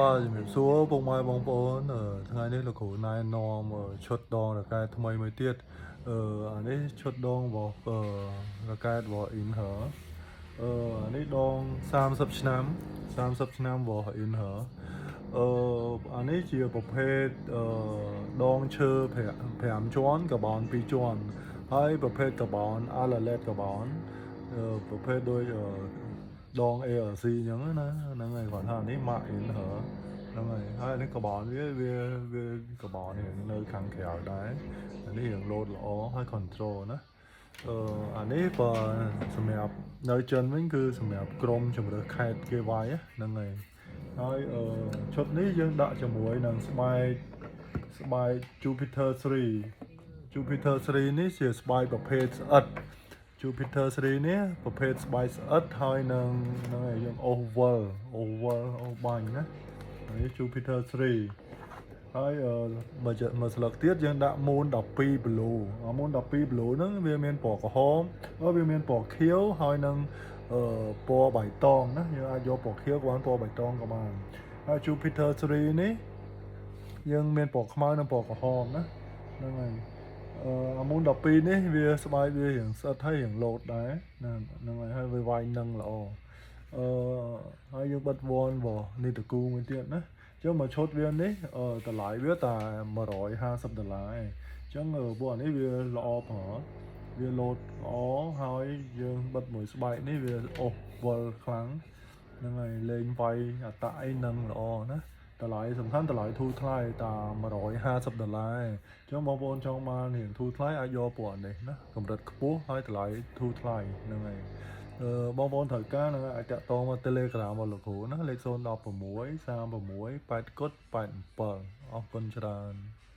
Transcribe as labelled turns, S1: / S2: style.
S1: បាទជំរាបសួរពុកម៉ែបងប្អូនថ្ងៃនេះលោកគ្រូណែនាំឈុតដងរកែថ្មីមួយទៀតអានេះឈុតដងរបស់រកែរបស់ Inher អានេះដង30ឆ្នាំ30ឆ្នាំរបស់ Inher អានេះជាប្រភេទដងឈើ5ជាន់កាបូន2ជាន់ហើយប្រភេទកាបូន Allet កាបូនប្រភេទដូចដង ARC អញ្ចឹងណាហ្នឹងហើយគាត់ថានេះ ម៉ាក Inher ហ្នឹងហើយហើយនេះកាបូនវាវាវាកាបូននេះនៅខាងក្រៅដែរអានេះរៀងលោតល្អហើយ control ណាអានេះបើសម្រាប់នៅចិនវិញគឺសម្រាប់ក្រុមជំរើសខេតគេវាយហ្នឹងហើយហើយអឺឈុតនេះយើងដាក់ជាមួយនឹងស្បែកស្បែក Jupiter 3 Jupiter 3នេះជាស្បែកប្រភេទស្អិត Jupiter 3នេះប្រភេទស្បែកស្អិតហើយនឹងហ្នឹងហើយយើងអូសវិលអូសវិលអូសបាញ់ណានេះ Jupiter 3ហើយអឺមកមកស្លឹកទៀតយើងដាក់ Moon 12 Blue អា Moon 12 Blue ហ្នឹងវាមានពណ៌ក្រហមវាមានពណ៌ខៀវហើយនឹងអឺពណ៌បៃតងណាយើងអាចយកពណ៌ខៀវក៏បានពណ៌បៃតងក៏បានហើយ Jupiter 3នេះយើងមានពណ៌ខ្មៅនិងពណ៌ក្រហមណាហ្នឹងហើយអា Moon 12នេះវាស្បែកវារៀងស្អិតហើយរៀងលោតដែរណាហ្នឹងហើយហើយវាវាយនឹងល្អហើយយើងបិទវ៉នរបស់នេះតកូមួយទៀតណាអញ្ចឹងមកឈុតវានេះតម្លៃវាតែ150ដុល្លារឯងអញ្ចឹងពួកអានេះវាល្អប្រើវាលោតល្អហើយយើងបិទមួយស្បែកនេះវាអូសវល់ខ្លាំងហ្នឹងហើយលេងវាយអតអីនឹងល្អណាតម្លៃសំខាន់តម្លៃធូរថ្លៃតា150ដុល្លារឯងអញ្ចឹងបងប្អូនចង់បានរៀងធូរថ្លៃអាចយកពួកនេះណាកម្រិតខ្ពស់ហើយតម្លៃធូរថ្លៃហ្នឹងហើយបងប្អូនត្រូវការនឹងអាចតាក់ទងមក Telegram របស់លោកគ្រូណាលេខ016 36 8គុត87អរគុណច្រើន។